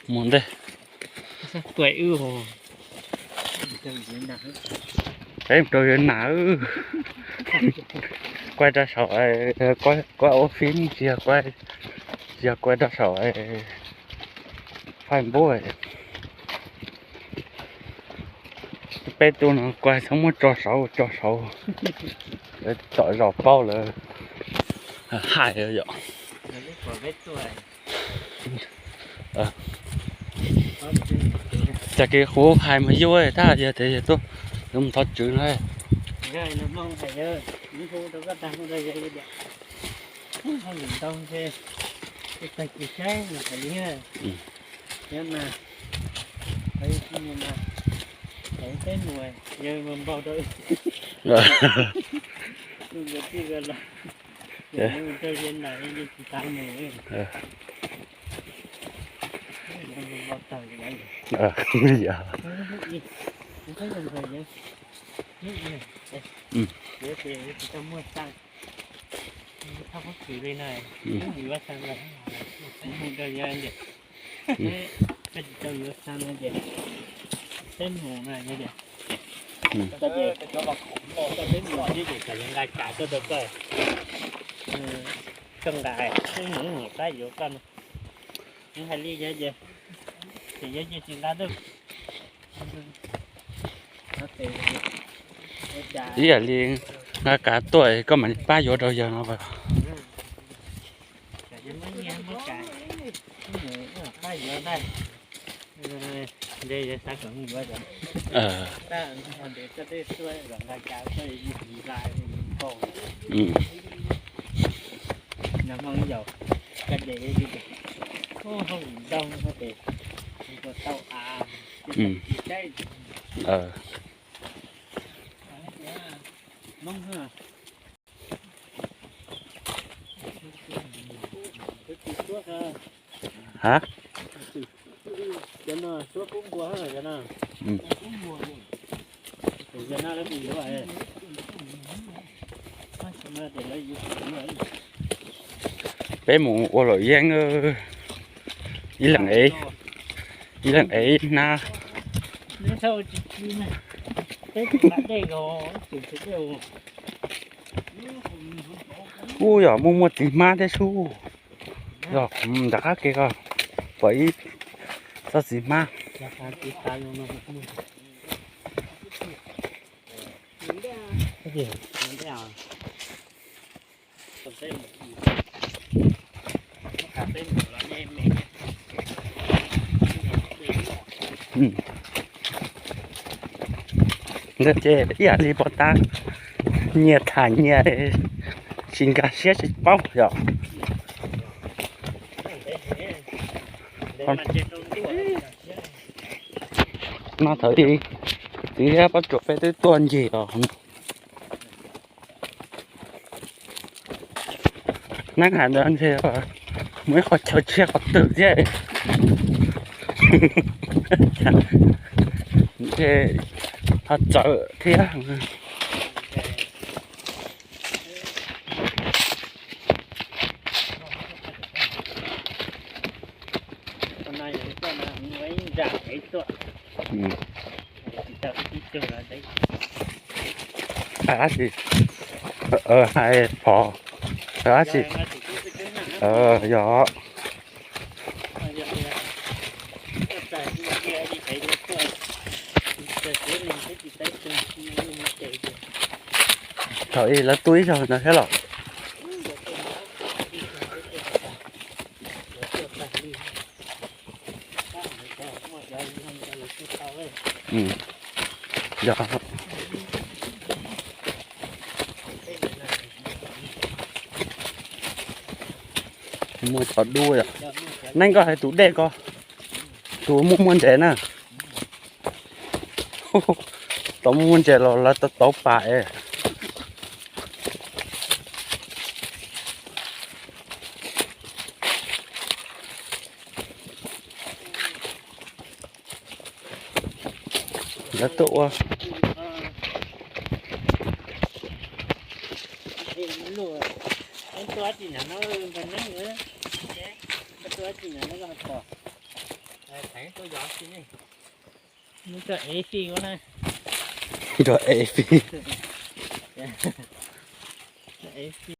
Mus ntej. Peb mus rau yuav nas. Kuaj rau saum, kuaj ua fib tsis yog, tsis yog kuaj rau saum Facebook. Peb tug no kuaj txhob muab tso saud tso saud, tom zos paub lawm hais yom. Tag kis kuv hais mas yuav tab yog tias yog tuaj mus thov tswv no. Koj nqa, koj yuav koj, hais li yog ces yog ces tsis nqa tuaj. Ib yam li nqa kav tuaj koj mam li pab yuav rau yawg no. Ha? Peb mus ua luam yeeb, ib leeg ev, ib leeg ev ib hnab. Ub, yog muaj muaj txiv hmab thiab sub. Yog nram qab ke ko pom ib tsob txiv hmab. Ntawd ces ib yam li pov tab, nyias tham nyias, tsis nkag siab tsis paub yom. No thaum ub, txiv thiab Pab Tsuas peb twb tuaj ncig os. Neeb hais ntawd ntshe mus ib qho chaw tshiab qhov twg thiab. Ntshe ho txawv thiab. Hais dab tsi? Hais phov. Hais dab tsi? Yog. Thaum ub lawv tu ib zaug no thiab los? Yog. Muaj cov dub yom. Neeb, koj hais tus dej ko, tus muaj muaj ntses na. Tau muaj muaj ntses los lawv tau tauv pas es. Lawv tuaj ua. Lub cov ev fij ua na. Cov ev fij.